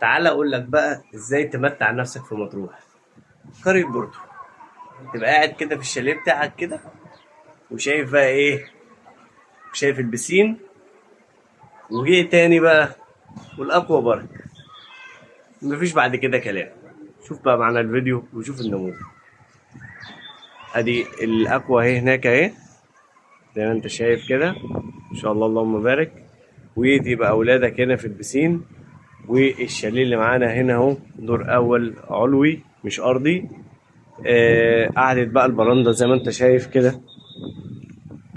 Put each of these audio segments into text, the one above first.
تعال اقول لك بقى ازاي تمتع نفسك في مطروح. قرية بورتو، تبقى قاعد كده في الشاليه بتاعك كده، وشايف بقى ايه، شايف البسين، وجه تاني بقى والاكوا بارك. مفيش بعد كده كلام. شوف بقى معانا الفيديو وشوف النموذج. ادي الاكوا اهي هناك اهي، زي ما انت شايف كده، ان شاء الله اللهم بارك. ودي بقى اولادك هنا في البسين، والشاليه اللي معانا هنا اهو دور اول علوي مش ارضي. قعدت بقى البرندة زي ما انت شايف كده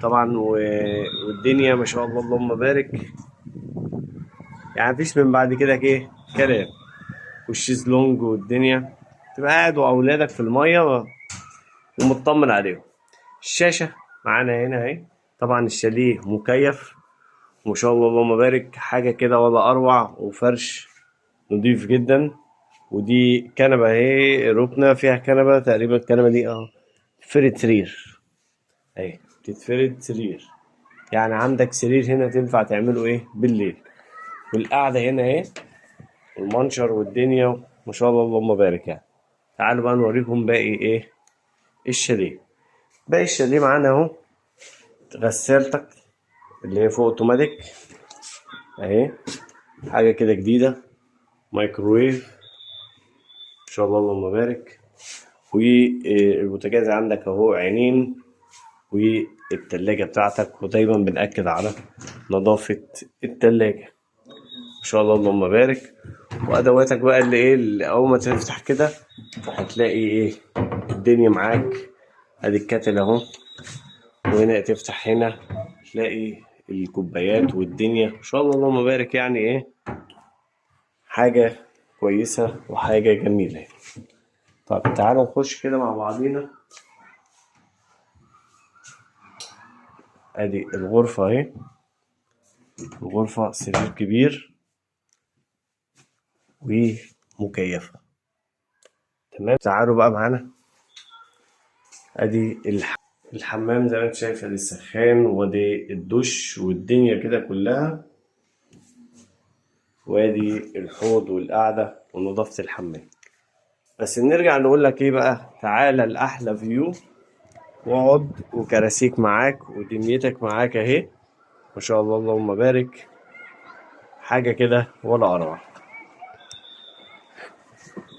طبعا، والدنيا ما شاء الله اللهم بارك، يعني مفيش من بعد كده ايه كلام. والشيزلونج والدنيا، تبقى قاعد واولادك في المية ومطمن عليهم. الشاشة معانا هنا اهي، طبعا الشاليه مكيف ما شاء الله اللهم بارك، حاجة كده ولا اروع، وفرش نضيف جدا. ودي كنبة اهي، ركنه فيها كنبة تقريبا، الكنبة دي تتفرد سرير اهي، تتفرد سرير، يعني عندك سرير هنا تنفع تعمله ايه بالليل. والقعده هنا اهي، والمنشر والدنيا ما شاء الله اللهم بارك. يعني تعالوا بقى نوريكم باقي ايه الشاليه. باقي الشاليه معانا اهو، غسالتك اللي هي فوق اوتوماتيك اهي، حاجة كده جديدة، مايكرويف ان شاء الله اللهم بارك. والبوتاجاز عندك اهو عينين، والتلاجة بتاعتك، ودايما بنأكد على نظافة التلاجة ان شاء الله اللهم بارك. وادواتك بقى اللي ايه، اللي اول ما تفتح كده هتلاقي ايه الدنيا معاك. ادي الكاتل اهو، وهنا تفتح هنا تلاقي الكوبايات والدنيا ان شاء الله اللهم بارك. يعني ايه حاجة كويسة وحاجة جميلة. طب تعالوا نخش كده مع بعضينا. ادي الغرفة اهي، الغرفة سرير كبير ومكيفة تمام. تعالوا بقى معانا، ادي الحمام زي ما انت شايف، ادي السخان وادي الدش والدنيا كده كلها، وادي الحوض والقعدة ونظافة الحمام. بس نرجع نقول لك ايه بقى، تعالى الأحلى فيو واقعد، وكراسيك معاك ودنيتك معاك اهي ما شاء الله اللهم بارك، حاجة كده ولا أروع.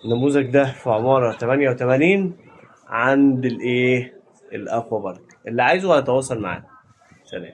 النموذج ده في عمارة 88 عند الايه الأكوا بارك. اللي عايزه هيتواصل معانا. سلام.